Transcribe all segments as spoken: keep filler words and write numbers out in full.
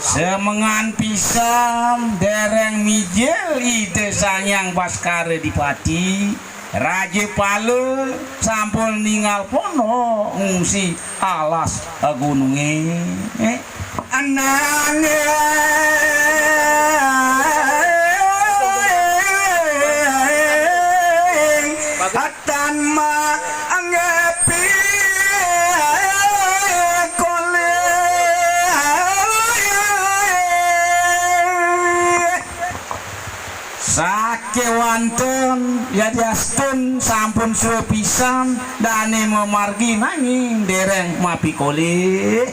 Semengan pisan dereng mijil Ida Sang Hyang Baskara Dipati, Raja Pala sampun ningal pondok ngungsi alas gununge. Ananging tan ma anggepi kolih. Sakewanten yadiastun sampun suwe pisan dane mamargi nanging dereng mapikolih.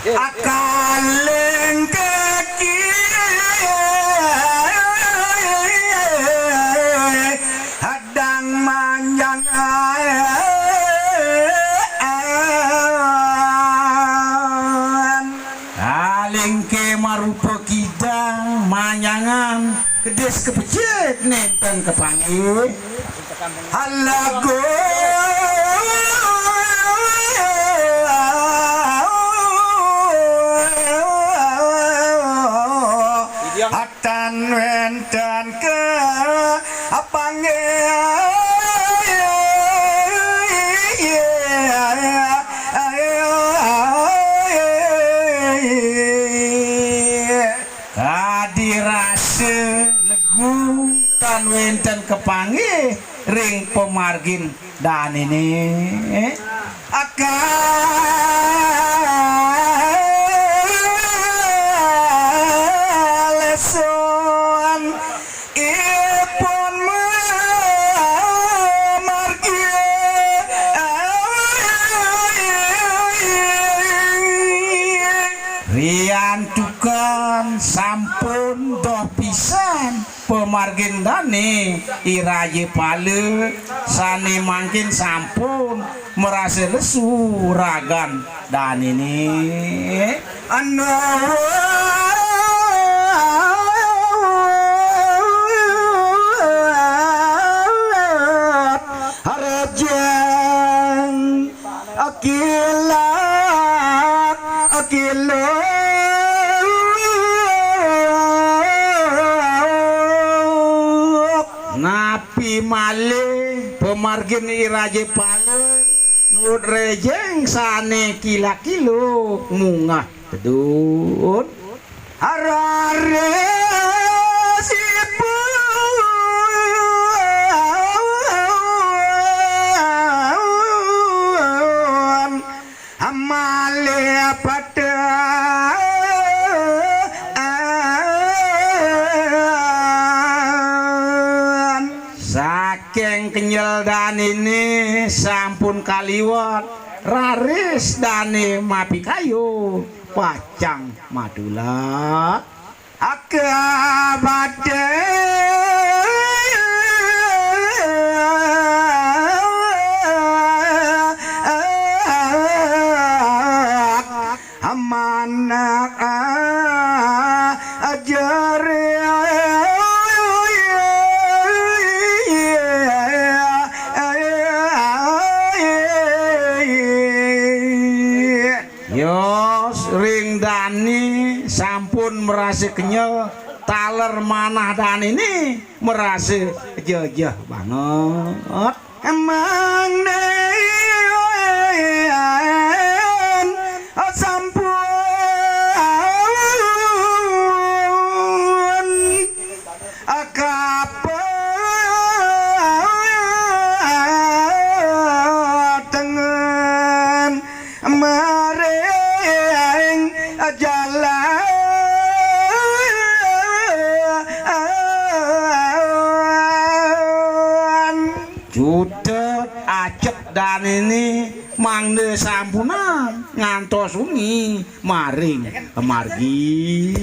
Akaling kaki hadang manjangan. Alingke marupa kidang manjangan, kedis kepecik nenten kepanggih. Halago. Atan wenten ke apange. Kadi rasa legu tan wenten kepanggih ring pamargin danene. Akal son ipun mamargi. Riantukan sampun doh pisan pamargin dane I Raja Pala sane mangkin sampun marasa lesu ragan danene. Anawa harajeng akilak akiluk. Napi malih pamargin I Raja Pala nuut rejeng sane kilak-kiluk munggah tedun. Hararisipun malih patean. Saking kenyel danene sampun kaliwat, raris dane mapikayun pacang madula. Akabate manak ajare. Yos ring dane sampun marasa kenyel, taler manah danene marasa jejeh banget. Emang nen sampun kapatengen maring jalan. Cutet acep danene mangda sampunang ngantos wengi maring margi.